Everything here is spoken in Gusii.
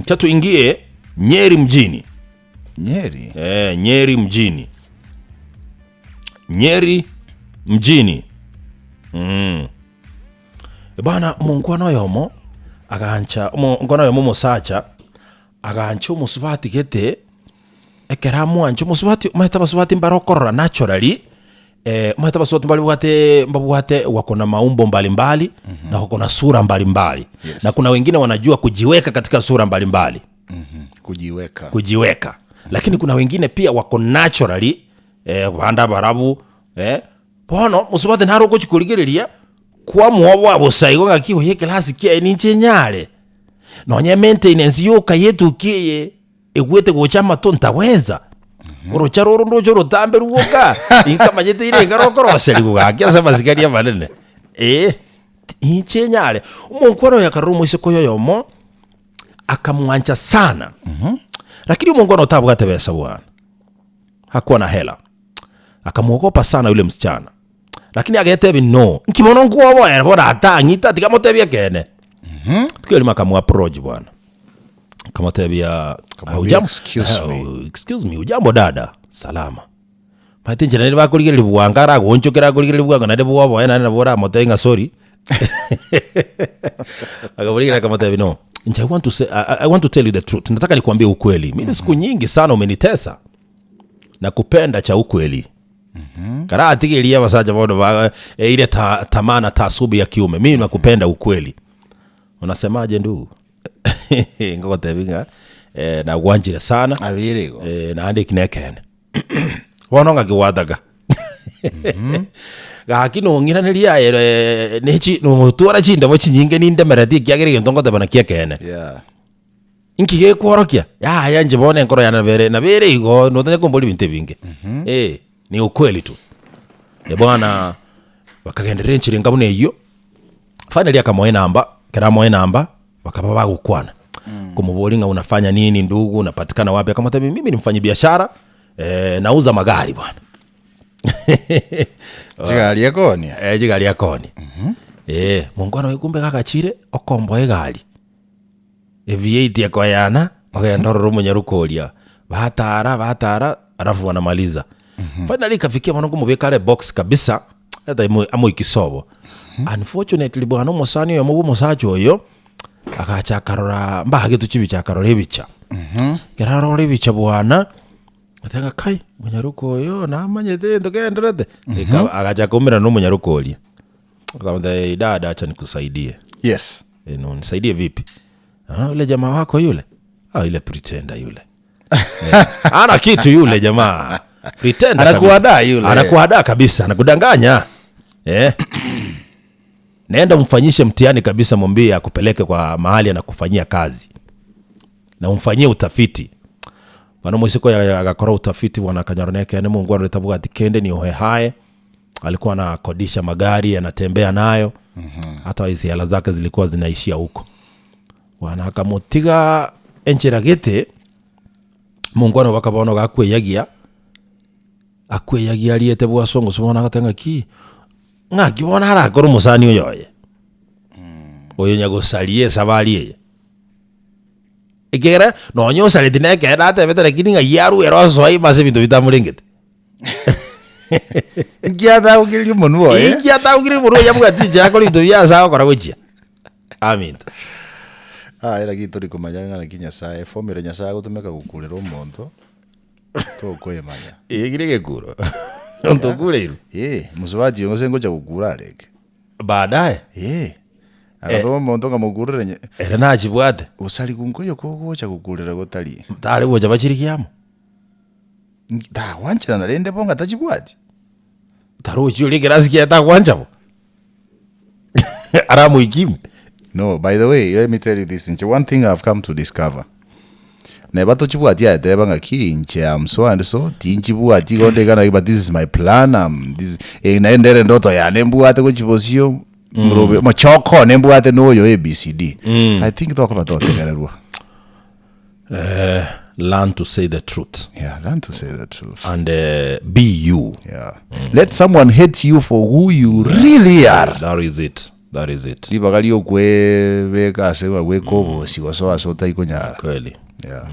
Cha tuingie Nyeri mjini. Nyeri. Eh, Nyeri mjini. Nyeri mjini. Mm. Bana omonkwana oyomo agancha omonkwana oyomo omosacha agancha omosubati gete ekero amwancha omosubati omanyete abasubati mbare okorora naturally eh, omanyete abasubati mbare bwate mbabwate wako na maumbo mbalimbali na wako na sura mbalimbali Yes. na kuna wengine wanajua kujiweka katika sura mbalimbali Kujiweka. kujiweka lakini kuna wengine pia wako naturally eh, bande abarabu eh, bono mosubati naro ogochi korigereria kwamoa bosa igo ng'aki oye ekelasi kiaye ninche nyare nonye maintenance yoka ya etuki eye egwete gocha amato ntaweza orocha roro ndoche orotambe rwoka inkamanyete ire enga rokoroserigwa gaki ase amasikani amanene eh, inche nyare. Omonkwana oyo akarora omoiseke oyo oyomo. akamwancha sana lakini omongwana otabwate besa bwana hakuwa na hela akamwogopa sana yule msichana lakini agetebi no nki bono nkwoboera bono atang'ita tiga motebie ekeene rituko erimo akamuapproach bwana akamotebia Akamwambia, "Hujambo- "Excuse me." eh, excuse me hujambo dada salama Omanyete inche naende bakorigereria bwango aragoonchokera akorigereria bwango naende bwoboe naende nabo oramotebie ng'a sorry akamorigereria akamotebia no inche I want to say, I, I want to tell you the truth nataka nikuambie ukweli mimi siku nyingi sana umenitesa na kupenda cha ukweli karatigeria abasacha bono ba eh, ile ta, tamaa na taasubu ya kiume mimi nakupenda ukweli unasemaje ndugu ngogotebi ng'a eh, nagwanchire sana Abere igo. eh, naende eki nekeene Bono ng'aki gwataka gaki nong'iraneria aye eh, nechi notwara chindebo chinyinge nindemereti ekiagera egento ngoteba nakio ekeene. Yeah. Inki gekworokia? Yaya inche bono enkoro yane nabo ere nabo ere igo notanya komboria ebinto ebinge. Eh, ni ukweli tu. Eh bwana, bakagenderera enchera enga buna eyio, finally akamoa enamba, ekero amoa enamba, Bakaba bagokwana, komoboria ng'a unafanya nini ndugu, unapatikana wapi? Akamotebia mimi ni mfanyibiashara eh, nauza magari bwana. Chigari ekoonia. Eh, chigari akoonia. Eh, mongwana oyo kumbe gagachire okomboa egari E V8 ekoyana ogenda orore omonyaroka oria batara batara alafu wanamaliza finally ikafikia bono nkomobeka are box kabisa eta imo- amoiki sobo unfortunately bwana omosani oyomo bwa omosacha oyo Agacha akarora mbagetwe chibicha akarora ebicha. Ekero arora ebicha bwana, agateba ng'a kai, monyaroka oyo namanyete egento kegendererete. Eka agacha akaumerana na omonyaroka oria, akamotebia dada acha nikusaidie. Yes. Eh, na unisaidie vipi? Ah, yule jamaa wako yule, ah, yule pretender yule. Eh, hana kitu yule jamaa. Pretender kabisa. Anakuhadaa yule. Anakuhadaa kabisa, anakudanganya. Eh. Nenda umfanyishe mtihani kabisa, mwambie akupeleke kwa mahali anakufanyia kazi na umfanyie utafiti. Bono omoiseke oyo agakora utafiti bwana akanyora nekeene mongwana oria tabwati kende ni ohehae alikuwa anakodisha magari anatembea nayo hata hizi hela zake zilikuwa zinaishia huko bwana akamotiga enchera gete mongwana obo akaba bono gakweyagia akweyagia ariete bwasongo ase bono agoteba ng'aki Ng'aki bono arakore omosani oyo oye, oyo nyagosaria esabari eye? Ekiagera nonya osareti nekeene natebete lakini ng'ai arwe ere osoe ime ase ebinto bitamorengete. Inki atagokireria omonwa oye? Inki atagokireria omonwa oye abwati enchera akore ebinto biaye ase agokora gochia. Aminto. Aye lakini tori komanya ng'a naki Nyasaye, eformula Nyasaye agotumeka gokurera omonto. Tokoemanya. Eye kere egekuro. Onto okureirwe. Ee, mosubati oyo gose ngocha gokura arenge. Baadaye. Ee. Agatoma omonto nkamokurere nye. Ere nachibwate. Gosarigu nkoyo kogocha gokurera gotari. Tare gocha bachirigie amo. Nki tagwancherana rende bo ng'a tachibwati. Tarochi oria ekerasi kiaye tagwancha bo. Aramoikime. No, by the way, let me tell you this, inche one thing I've come to discover, neba tochibwati aye teba ng'aki inche am so and so, tinchibwati igo nde iga na iga but this is my plan, am this, eh naende nere ndoto yane mbwate gochia bosio, mrobe mochoko one mbwate noyo ABCD. I think tokoba totegererwa. Eh, learn to say the truth Yeah, learn to say the truth. and uh, be you. Yeah. Let someone hate you for who you really are. That is it. That is it. Ribaga riokwebeka ase ng'a gweka obosi gosoa ase otai konyara. Kweli. Yeah.